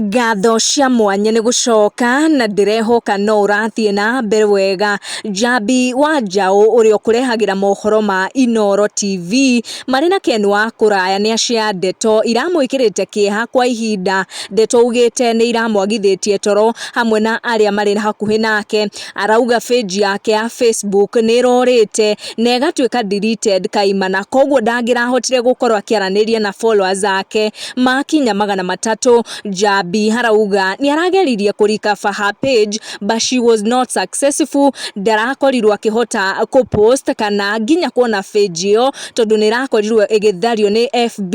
Ngatho cia mwanya nĩ gũcoka na ndĩrehoka no ũrathiĩ na mbere wega. Njambi wa Njaũ ũrĩa ũkũrehagĩra mohoro ma Inooro TV marĩ na Ken wa Kũraya nĩ acea ndeto iramwĩkĩrĩte kĩeha kwa ihinda. Ndeto augĩte nĩ iramwagithĩtie toro hamwe na arĩa marĩ hakuhĩ nake. Arauga page yake ya Facebook nĩ ĩrorĩte na ĩgatuĩka deleted kaimana koguo ndangĩrahotire gũkorwo akĩaranĩria na followers ake makinya 300. Njambi harauga nĩ arageririe kũ recover her page but she was not successful, ndarakorirwo akĩhota kũ post kana nginya kuona page ĩyo tondũ nĩ ĩrakorirwo ĩgĩthario nĩ FB.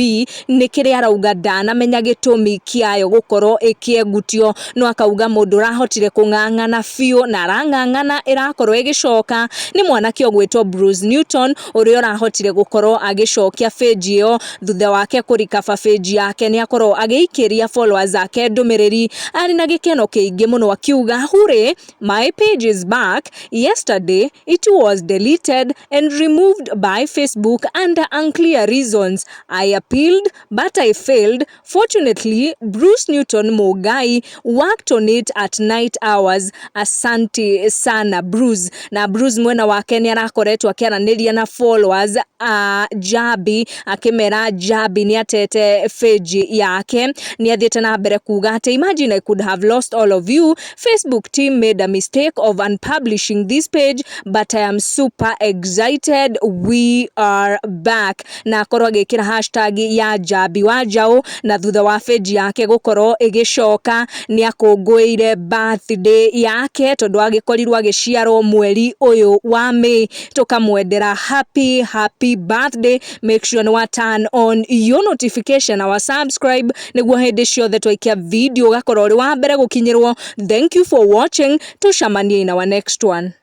Nĩ kĩrĩa arauga ndanamenya gĩtũmi kĩayo gũkorwo ĩkĩengutio, no akauga mũndũ ũrahotire kũng'ang'ana biũ na arang'ang'ana ĩrakorwo ĩgĩcoka nĩ mwanake ũgwĩtwo Bruce Newton, ũrĩa ũrahotire gũkorwo agĩcokia page ĩyo thutha wake kũ recover page yake. Nĩ akorwo agĩikĩria followers ake ndũmĩrĩri arĩ na gĩkeno kĩingĩ mũno akiuga, "Hurray, my page is back. Yesterday it was deleted and removed by Facebook under unclear reasons. I appealed but I failed. Fortunately, Bruce Newton Mugai worked on it at night hours. Asante sana, Bruce." Na Bruce mwena wake nĩ arakoretwo akĩaranĩria na followers a Njambi akĩmera Njambi nĩ atete page yake. Nĩ athiĩte na mbere kuga atĩ, "Imagine I could have lost all of you. Facebook team made a mistake of unpublishing this page, but I am super excited we are back." Na akorwo agĩkĩra hashtag ya Njambi wa Njaũ. Na thutha wa page yake gũkorwo ĩgĩcoka, nĩ akũngũĩire birthday yake tondũ agĩkorirwo agĩciarwo mweri ũyũ wa May. Tũkamwendera happy happy birthday. Make sure nĩ wa turn on your notification na wa subscribe nĩguo hĩndĩ ciothe twaikia video ũgakorwo ũrĩ wa mbere gũkinyĩrwo. Thank you for watching. Tucemanie in our next one.